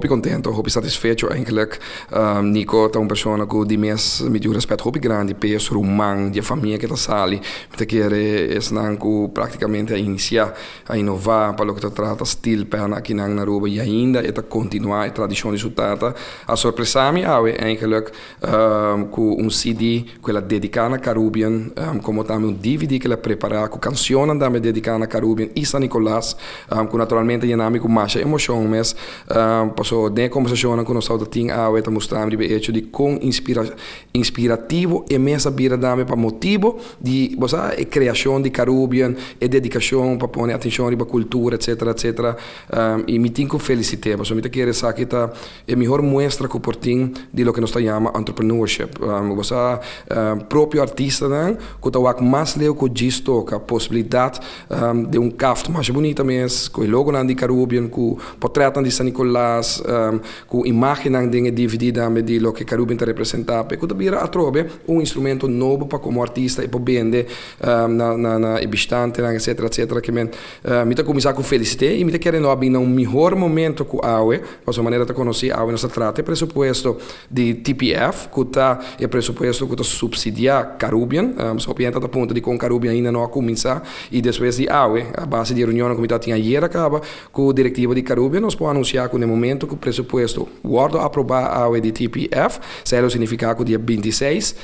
Hopi contento, hopi satisfecho eigenlijk. Nico ta un persona cu di mes mi tin un respet hopi grandi p'e su ruman, di e famia cu ta sali. Mi ta kere esnan cu practicamente a inicia, a innova pa loke ta trata steel pan akinan na Aruba y ainda e ta continua e tradicion di su tata. A sorpresa mi awe eigenlijk cu un CD cu el a dedica na Carubbian, como tambe un DVD cu el a prepara cu cancionnan tambe dedica na Carubbian y San Nicolas, cu naturalmente yena mi cu masha emocion mes, paso den e conversacionnan cu nos tabata tin awe ta mustra mi riba e hecho di con inspirativo e mes a bira tambe pa motibo di, bo sa, e creacion di Carubbian, e dedicacion pa pone atencion riba cultura, etcetera, etcetera, y mi tin cu felicit'e pasobra mi ta kere esaki ta E mihor muestra ku por tin di loke nos ta yama entrepreneurship. Bo sa propio artistanan ku ta wak mas leu ku djis toka posibilidat den un kaft masha bunita mes ku e logonan di Carubbian, ku potretnan di San Nicolas, ku imagennan den e dvd tambe di loke Carubbian ta representa p'e ku ta bira atrobe un instrumento nobo pa komo artista e por bende na e bishitantenan etcetera etcetera. Ke men mi ta kuminsá ku felisit'é i mi ta kere no a bin na un mihor momento ku awe. Pasobra manera ta konosí awe nos ta trata e presupuesto di TPF ku ta e presupuesto ku ta supsidiá Carubbian. Hopi hende ta puntra dikon Carubbian ainda no a kuminsá i despues di awe a base di e reunionnan ku mi ta tin ayer a kaba ku direktiva di Carubbian nos por anunsiá ku na e momento ku presupuesto wòrdu aprobá awe di TPF esei lo signifiká ku dia 26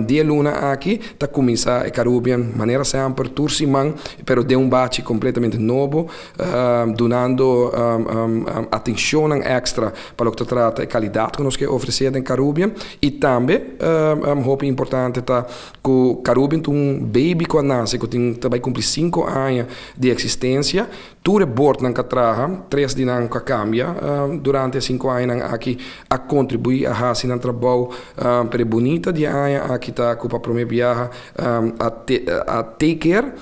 di e luna aki ta kuminsá e Carubbian manera semper tur siman pero den un bachi kompletamente nobo. Dunando atencionnan extra pa loke ta trata e calidad cu nos ke ofrece den Carubbian y tambe hopi importante ta cu Carubbian ta un baby cu a nace cu tin ta bay cumpli 5 aña di existencia. Tur e boardnan cu a traha, tres di nan cu a cambia durante e 5 añanan aki, a contribui, a haci nan trabou, pero e bunita di e aña aki ta cu pa prome biaha a take care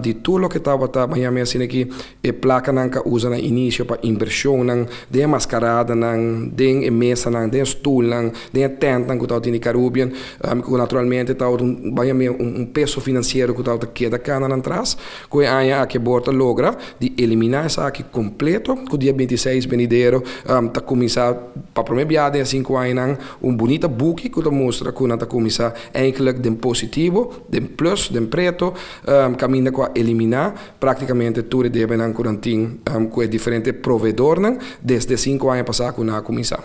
di tur loke tabata baña mi asina ki e placanan cu a usa na inicio pa inversionnan den e mascaradanan, den e mesanan, den e stoelnan, den e tentnan cu tabatin di Carubbian, cu naturalmente tabata un baña mi un peso financiero cu tabata keda cana nan tras. Cu e aña aki e board a logra di elimina esaki completo cu dia 26 benidero ta cuminsa pa prome biaha den e 5 añanan un bunita buki cu ta mustra cu nan ta cuminsa eigenlijk den positivo, den plus, den preto, caminda cu a elimina practicamente tur e debenan cu nan tin cu e diferente proveedornan desde 5 aña pasa cu nan a cuminsa.